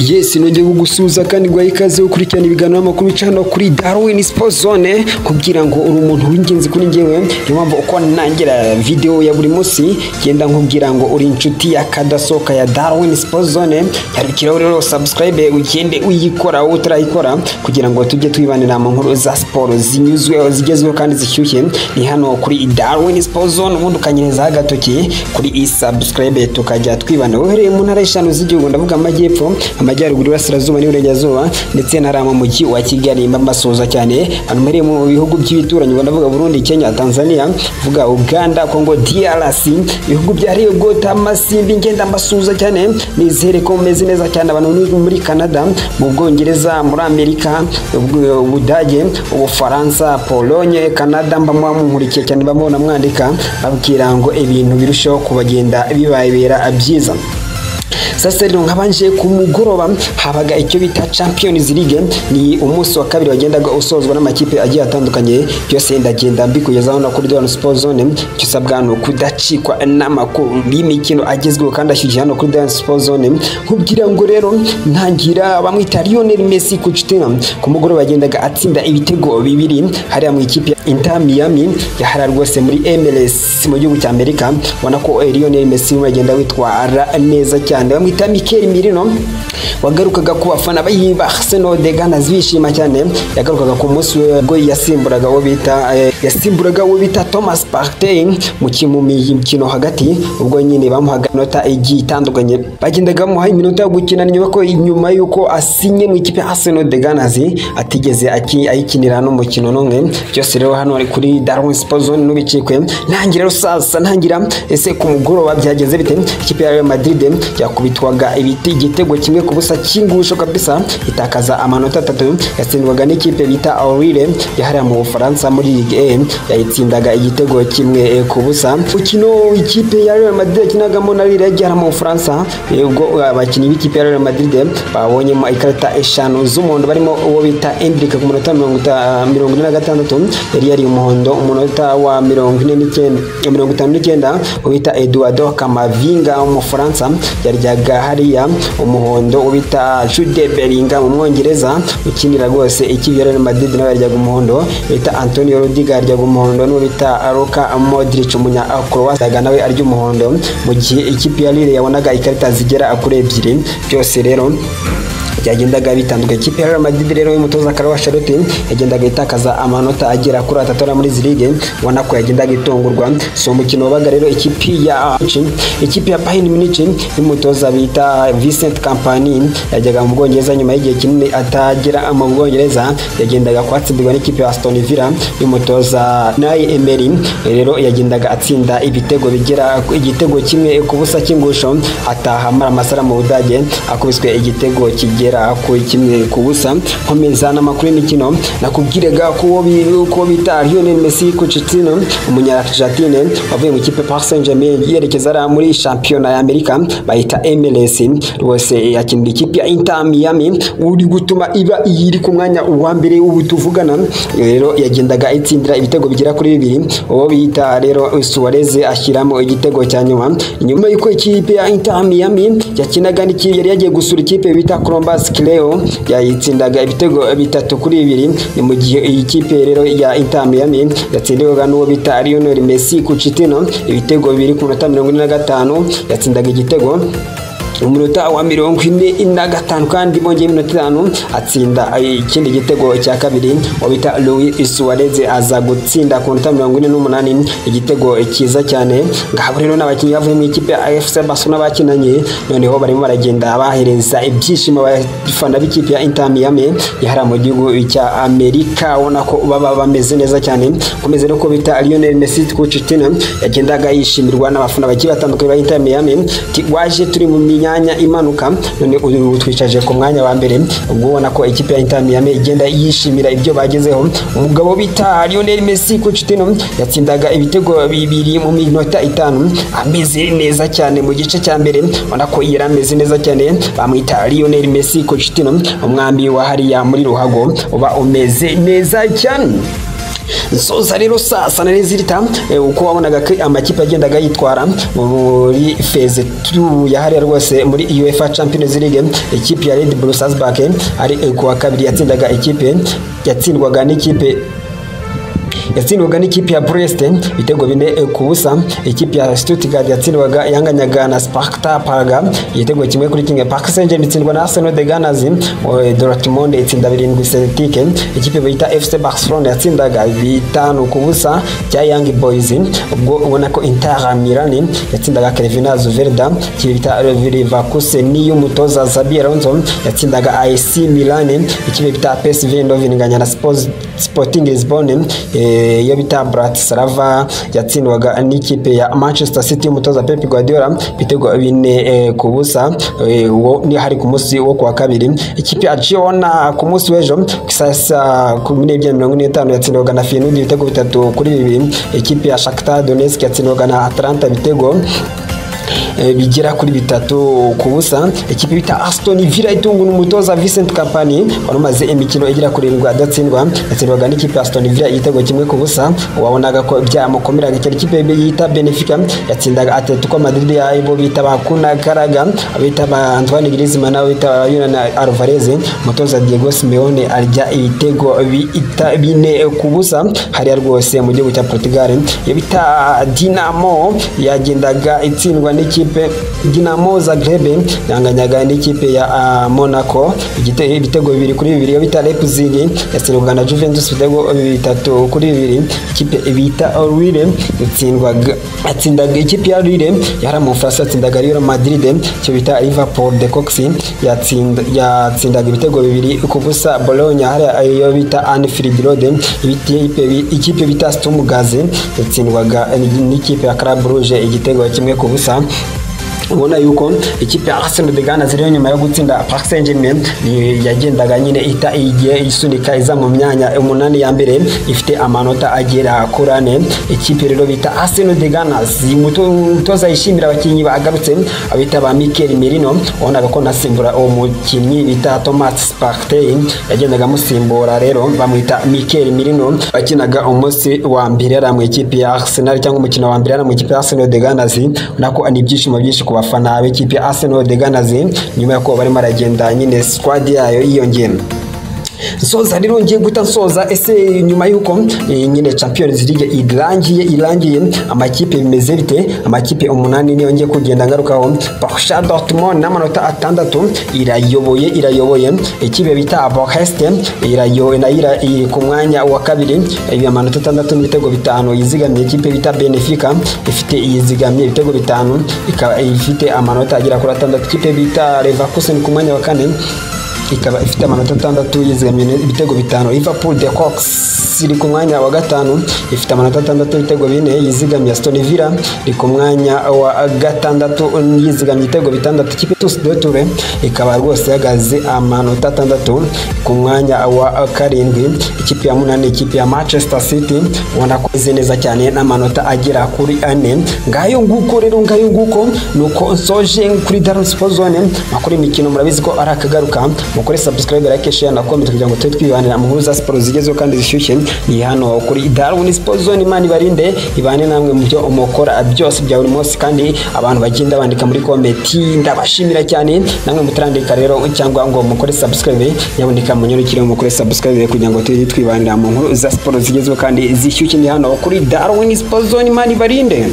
Yes, nongeye kugusuhuza kandi guha ikaze ukurikirana ibiganiro n'amakuru bica hano kuri Darwin Sports Zone, kugira ngo uri umuntu w'ingenzi kuri njyewe. Niyo mpamvu uko nangira video ya buri munsi genda nkubwira ngo uri inshuti ya kadasohoka ya Darwin Sports Zone. Yarukiraho rero subscribe ugende uyikora wowe utarayikora, kugira ngo tujye twibanira mu nkuru za siporo zinyuzweho, zigezweho kandi zishyushye. Ni hano kuri Darwin Sports Zone, ubundi ukanyerezaho agatoki kuri i subscribe tukajya twibana. Uhereye mu ntara eshanu z'igihugu, ndavuga amajyepfo, amajyaruguru, iburasirazuba n'iburengerazuba, ndetse na mu mujyi wa Kigali. Mbasuhuza cyane abantu muri mu bihugu by'ibituranyi, ndavuga Burundi, Kenya, Tanzania, vuga Uganda, Congo DRC, ibihugu bya Rio Amasimbi, ngenda mbasuhuza cyane. Nizere ko mumeze neza cyane abantu muri Canada, mu Bwongereza, muri Amerika, Ubudage, Ubufaransa, Pologne, Canada. Mba munkurikiye cyane, mbabona mwandika babwira ngo ibintu birushaho kubagenda bibayibera byiza. Sasa rero nkabanje ku mugoroba habaga icyo bita Champions League, ni umunsi wa kabiri wagendaga usozwa n'amakipe agiye atandukanye. Byose ndagenda mbikugezaho no kuri Darwin Sports Zone. Icyo usabwa ni ukudacikwa n'amakuru y'imikino agezweho kandi ashyushye hano kuri Darwin Sports Zone. Nkubwira ngo rero ntangira bamwita Lionel Messi Coutinho, ku mugoroba yagendaga atsinda ibitego bibiri hariya mu ikipe Inter Miami yahara rwose muri MLS mu gihugu cya Amerika. Ubona ko Lionel Messi agenda witwara neza cyane. Bamwita Mikel Merino wagarukaga ku bafana ba Arsenal de Gunners bishima cyane, yagarukaga ku munsi ubwo yasimburaga uwo bita Thomas Partey mu mikino hagati, ubwo nyine bamuhaga inota igiye itandukanye, bagendaga bamuha iminota yo gukina nyuma ko nyuma yuko asinye mu ikipe Arsenal de Gunners atigeze ayikinira n'umukino n'umwe. Byose rero hano kuri Darwin Sports Zone, n'ubicikwe. Ntangira rero sasa, ntangira ese ku mugoroba byagenze bite? Ikipe ya Real Madrid yakubitwaga ibiti igitego 1-0 cy'ingusho kabisa, itakaza amanota 3. Yatsindwaga n'ikipe bita Lille yahariye mu Bufaransa muri Ligue 1, yayitsindaga igitego 1-0. Ukino ikipe ya Real Madrid yakinagamo na Lille yagera mu Bufaransa, ubwo abakinnyi b'ikipe ya Real Madrid babonyemo ikarita eshanu z'umuhondo, barimo uwo bita Endrick ku munota 46 yari umuhondo, umunota wa 49, 59 uwo bita Eduardo Camavinga w'Umufaransa yaryaga hariya umuhondo, uwo bita Jude Bellingham Umwongereza ukinira rwose ikipe ya Real Madrid nawe yaryaga umuhondo, bita Antonio Rudiger yaryaga umuhondo, n'uwo bita Luka Modric umunya Croatia nawe arya umuhondo, mu gihe ikipe ya Lille yabonaga ikarita zigera kuri ebyiri. Byose rero byagendaga bitandukanye. Ikipe ya Real Madrid rero y'umutoza Carlo Ancelotti yagendaga itakaza amanota agera kuri 3 muri izi ligue, ubona ko yagendaga itungurwa. So umukino wabaga rero ikipe ya Bayern Munich y'umutoza bita Vincent Kompany yajyaga mu Bwongereza nyuma y'igihe kinini atagera mu Bwongereza, yagendaga kwatsindirwa n'ikipe ya Aston Villa y'umutoza Unai Emery. Rero yagendaga atsinda ibitego bigera igitego 1-0 cy'ingusho, ataha amara amasara mu Budage akubiswe igitego kigera kuri 1-0. Nkomeza n'amakuru y'imikino, nakubwiraga ko bita Lionel Messi Coutinho umunya Argentine wavuye mu ikipe Paris Saint-Germain yerekeza muri shampiyona ya Amerika bayita MLS, rwose yakinira ikipe ya Inter Miami uri gutuma iba iri ku mwanya wa mbere ubu tuvugana. Rero yagendaga itsindira ibitego bigera kuri bibiri, uwo bita rero Suarez ashyiramo igitego cya nyuma, nyuma yuko ikipe ya Inter Miami yakinaga n'ikipe yari yagiye gusura ikipe bita Columbus Crew, yayitsindaga ibitego 3-2. Ni mu gihe iyi kipe rero ya Inter Miami yatsindirwaga n'uwo bita Lionel Messi Coutinho ibitego bibiri ku minota 45, yatsindaga igitego umunota wa 45 kandi bongeye iminota 5 atsinda ikindi gitego cya kabiri. Wabita Luis Suarez aza gutsinda ku minota 48 igitego cyiza cyane. Ngabo rero n'abakinnyi bavuye mu ikipe ya FC Barcelona bakinanye, noneho barimo baragenda bahereza ibyishimo abafana b'ikipe ya Inter Miami yahara mu gihugu cya Amerika, ubona ko baba bameze neza cyane. Komeze no ko bita Lionel Messi Coutinho yagendaga yishimirwa n'abafana bagiye batandukanye ba Inter Miami. Waje turi mu myanya imanuka, none ubu twicaje ku mwanya wa mbere. Ubwo ubona ko ikipe ya Inter Miami igenda yishimira ibyo bagezeho. Umugabo bita Lionel Messi Coutinho yatsindaga ibitego bibiri mu minota 5 ameze neza cyane. Mu gice cya mbere ubona ko yari ameze neza cyane. Bamwita Lionel Messi Coutinho, umwami wa hariya muri ruhago, uba umeze neza cyane. Nsoza rero sasa na résultat uko wabonaga ko amakipe yagendaga yitwara muri phase 2 yahariye rwose muri UEFA Champions League. Ikipe ya Red Bull Salzburg ari kuwa kabiri yatsindaga ikipe yatsindwaga n'ikipe yatsindwaga n'ikipe ya Brest ibitego 4-0. Ikipe ya Stuttgart yatsindwaga yanganyaga na Sparta Praga igitego 1-1. Paris Saint-Germain itsindwa na Arsenal de Gunners. Dortmund itsinda 7 Celtic. Ikipe bita FC Barcelona yatsindaga 5-0 cya Young Boys. Ubwo ubona ko Inter Milan yatsindaga Crvena Zvezda. Ikipe bita Leverkusen y'umutoza Xabi Alonso yatsindaga AC Milan. Ikipe bita PSV Eindhoven inganya na Sporting Lisbon. Iyo bita Bratislava yatsindwaga n'ikipe ya Manchester City umutoza Pep Guardiola ibitego 4-0. Uwo ni hari ku munsi wo kuwa kabiri. Ikipe ya Girona ku munsi w'ejo saa 12:45 yatsindwaga na Feyenoord ibitego 3-2. Ikipe ya Shakhtar Donetsk yatsindwaga na Atalanta ibitego bigera kuri 3-0. Ikipe bita Aston Villa itunga n'umutoza Vincent Kompany wari umaze imikino igera kuri 7 adatsindwa, yatsindwaga n'ikipe ya Aston Villa igitego 1-0. Wabonaga ko byamukomeraga. Ikipe yita Benfica yatsindaga Atletico Madrid yabo bita Bakuna Karaga, abita ba Antoine Griezmann nabo bita Julian Alvarez. Umutoza Diego Simeone arya ibitego 4-0 hariya rwose mu gihugu cya Portugal. Iyo bita Dinamo yagendaga itsindwa n'ikipe Dinamo Zagreb yanganyaga n'ikipe ya Monaco ibitego 2-2. Iyo bita Leipzig yatsindwaga na Juventus ibitego 3-2. Ikipe bita Lille yatsindaga ikipe ya Lille yari mu Bufaransa yatsindaga Real Madrid. Icyo bita Liverpool de Cox yatsindaga ibitego 2-0 Bologna. Hari iyo bita Anfield Road. Ikipe bita Sturm Graz yatsindwaga n'ikipe ya Club Brugge igitego 1-0. Ubona yuko ikipe ya Arsenal de Gunners rero nyuma yo gutsinda Paris Saint-Germain yagendaga nyine ita igiye isunika iza mu myanya 8 ya mbere ifite amanota agera kuri 4. Ikipe rero bita Arsenal de Gunners umutoza yishimira abakinnyi bagarutse abita ba Mikel Merino, ubonaga ko nasimbura uwo mukinnyi bita Thomas Partey yagendaga amusimbura, rero bamwita Mikel Merino wakinaga umunsi wa mbere yari mu ikipe ya Arsenal cyangwa umukino wa mbere yari mu ikipe ya Arsenal de Gunners. Nako ni ibyishimo byinshi ku bafana b'ikipe ya Arsenal de Gunners nyuma y'uko barimo baragenda nyine squad yayo yiyongera. Nsoza rero ngiye guta nsoza, ese nyuma yuko nyine Champions League irangiye amakipe bimeze bite? Amakipe 8 niyo ngiye kugenda ngarukaho. Borussia Dortmund n'amanota 6 irayoboye. Ikipe bita Brest irayoboye nayo iri ku mwanya wa kabiri amanota 6 n'ibitego 5 yizigamiye. Ikipe bita Benfica ifite yizigamiye ibitego 5 ikaba ifite amanota agera kuri 6. Ikipe bita Leverkusen ku mwanya wa kane ikaba ifite amanota 6 yizigamiye ibitego 5. Liverpool de Cox iri ku mwanya wa gatanu ifite amanota 6 ibitego 4 yizigamiye. Aston Villa iri ku mwanya wa gatandatu yizigamiye ibitego 6. Ikipe TuS de Toure ikaba rwose ihagaze amanota 6 ku mwanya wa karindwi. Ikipe ya munani ikipe ya Manchester City ubona ko ize neza cyane n'amanota agera kuri 4. Ngayo nguko rero, ngayo nguko nuko nsoje kuri Darwin Sports Zone. Makuru imikino murabizi ko ari akagaruka. Mukore subscribe, like, share na comment kugira ngo tujye twibanira mu nkuru za siporo zigezweho kandi zishyushye. Ni hano kuri Darwin Sports Zone. Imana ibarinde, ibane namwe mu byo mukora byose bya buri munsi, kandi abantu bagenda bandika muri comment ndabashimira cyane. Namwe mutarandika rero cyangwa ngo mukore subscribe, nyaboneka munyarukire mukore subscribe kugira ngo tujye twibanira mu nkuru za siporo zigezweho kandi zishyushye. Ni hano kuri Darwin Sports Zone. Imana ibarinde.